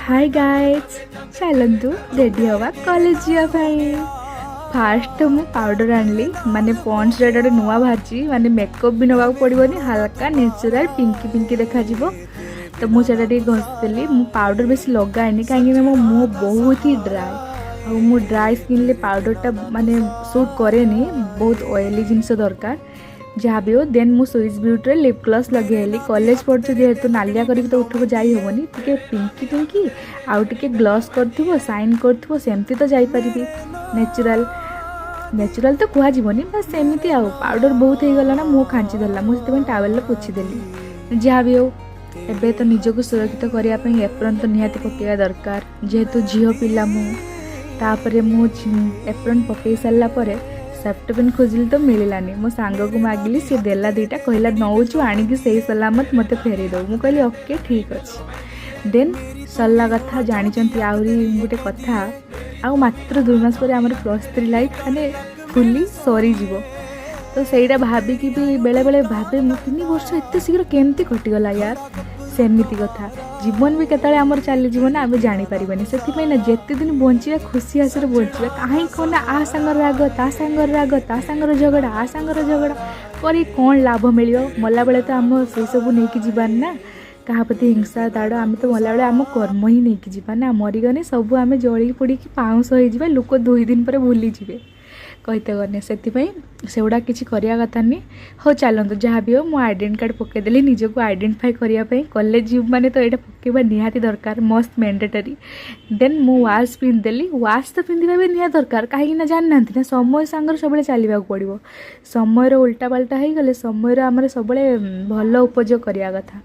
High guys, ଚାଲନ୍ତୁ ready ହେବା college ଯିବା ପାଇଁ। ଫାଷ୍ଟ ତ ମୁଁ ପାଉଡ଼ର ଆଣିଲି, ମାନେ ପଣ୍ଡ୍ସର ଏଇଟା ଗୋଟେ ନୂଆ ବାହାରିଛି, ମାନେ ମେକଅପ୍ ବି ନେବାକୁ ପଡ଼ିବନି, ହାଲକା ନ୍ୟାଚୁରାଲ୍ ପିଙ୍କି ପିଙ୍କି ଦେଖାଯିବ। ତ ମୁଁ ସେଇଟା ଟିକେ ଘଷିଦେଲି। ମୁଁ ପାଉଡ଼ର ବେଶୀ ଲଗାଏନି, କାହିଁକିନା ମୋ ମୁହଁ ବହୁତ ହି ଡ୍ରାଏ ଆଉ ମୁଁ ଡ୍ରାଏ ସ୍କିନ୍ରେ ପାଉଡ଼ରଟା ମାନେ ସୁଟ୍ କରେନି, ବହୁତ ଅଏଲି ଜିନିଷ ଦରକାର। ଯାହା ବି ହଉ, ଦେନ୍ ମୁଁ ସୁଇସ୍ ବିୟୁଟିରେ ଲିପ୍ ଗ୍ଲସ୍ ଲଗେଇଲି। କଲେଜ ପଢ଼ୁଛୁ ଯେହେତୁ, ନାଲିଆ କରିକି ତ ଉଠକୁ ଯାଇ ହେବନି। ଟିକେ ପିଙ୍କି ପିଙ୍କି ଆଉ ଟିକେ ଗ୍ଲସ୍ କରୁଥିବ, ସାଇନ୍ କରୁଥିବ, ସେମିତି ତ ଯାଇପାରିବି। ନ୍ୟାଚୁରାଲ୍, ନ୍ୟାଚୁରାଲ୍ ତ କୁହାଯିବନି, ବାସ୍ ସେମିତି। ଆଉ ପାଉଡ଼ର ବହୁତ ହେଇଗଲା ନା, ମୁହଁ ଖାଞ୍ଚି ଧରିଲା, ମୁଁ ସେଥିପାଇଁ ଟାୱେଲରେ ପୋଛିଦେଲି। ଯାହା ବି ହଉ, ଏବେ ତ ନିଜକୁ ସୁରକ୍ଷିତ କରିବା ପାଇଁ ଏପ୍ରନ୍ ତ ନିହାତି ପକାଇବା ଦରକାର, ଯେହେତୁ ଝିଅ ପିଲା ମୁଁ। ତାପରେ ମୁଁ ଏପ୍ରନ୍ ପକାଇ ସାରିଲା ପରେ ସେଫ୍ଟି ପିନ୍ ଖୋଜିଲି ତ ମିଳିଲାନି। ମୋ ସାଙ୍ଗକୁ ମାଗିଲି, ସିଏ ଦେଲା ଦୁଇଟା। କହିଲା, "ନେଉଛୁ, ଆଣିକି ସେଇ ସଲାମତ ମୋତେ ଫେରେଇ ଦେବୁ।" ମୁଁ କହିଲି, "ଓକେ, ଠିକ୍ ଅଛି।" ଦେନ୍ ସରିଲା କଥା। ଜାଣିଛନ୍ତି, ଆହୁରି ଗୋଟେ କଥା, ଆଉ ମାତ୍ର 2 ମାସ ପରେ ଆମର +3 ଲାଇଫ୍ ମାନେ ଫୁଲି ସରିଯିବ। ତ ସେଇଟା ଭାବିକି ବି ବେଳେବେଳେ ଭାବେ ମୁଁ, 3 ବର୍ଷ ଏତେ ଶୀଘ୍ର କେମିତି କଟିଗଲା ୟାର। ସେମିତି କଥା, ଜୀବନ ବି କେତେବେଳେ ଆମର ଚାଲିଯିବ ନା, ଆମେ ଜାଣିପାରିବାନି। ସେଥିପାଇଁ ନା, ଯେତେ ଦିନ ବଞ୍ଚିବା ଖୁସି ହାସରେ ବଞ୍ଚିବା। କାହିଁ କ'ଣ ନା ଆ ସାଙ୍ଗରେ ରାଗ, ତା ସାଙ୍ଗରେ ରାଗ, ତା ସାଙ୍ଗରେ ଝଗଡ଼ା, ଆ ସାଙ୍ଗରେ ଝଗଡ଼ା କରି କ'ଣ ଲାଭ ମିଳିବ? ମଲାବେଳେ ତ ଆମ ସେସବୁ ନେଇକି ଯିବାନି ନା, କାହା ପ୍ରତି ହିଂସା ତାଡ଼। ଆମେ ତ ମଲାବେଳେ ଆମ କର୍ମ ହିଁ ନେଇକି ଯିବା ନା। ମରିଗଲେ ସବୁ ଆମେ ଜଳିକି ପୋଡ଼ିକି ପାଉଁଶ ହେଇଯିବା, ଲୋକ 2 ଦିନ ପରେ ଭୁଲିଯିବେ କହିତେ ଗଲେ। ସେଥିପାଇଁ ସେଗୁଡ଼ା କିଛି କରିବା କଥା ନି। ହଉ ଚାଲନ୍ତୁ, ଯାହା ବି ହଉ, ମୁଁ ଆଇଡେଣ୍ଟି କାର୍ଡ଼ ପକାଇଦେଲି ନିଜକୁ ଆଇଡେଣ୍ଟିଫାଇ କରିବା ପାଇଁ। କଲେଜ ଯିବୁ ମାନେ ତ ଏଇଟା ପକାଇବା ନିହାତି ଦରକାର, ମଷ୍ଟ ମ୍ୟାଣ୍ଡେଟରୀ। ଦେନ୍ ମୁଁ ୱାଚ୍ ପିନ୍ଧିଦେଲି। ୱାଚ୍ ତ ପିନ୍ଧିବା ବି ନିହାତି ଦରକାର, କାହିଁକି ନା ଜାଣିନାହାନ୍ତି ନା, ସମୟ ସାଙ୍ଗରେ ସବୁବେଳେ ଚାଲିବାକୁ ପଡ଼ିବ। ସମୟର ଉଲ୍ଟା ପାଲ୍ଟା ହେଇଗଲେ, ସମୟର ଆମର ସବୁବେଳେ ଭଲ ଉପଯୋଗ କରିବା କଥା।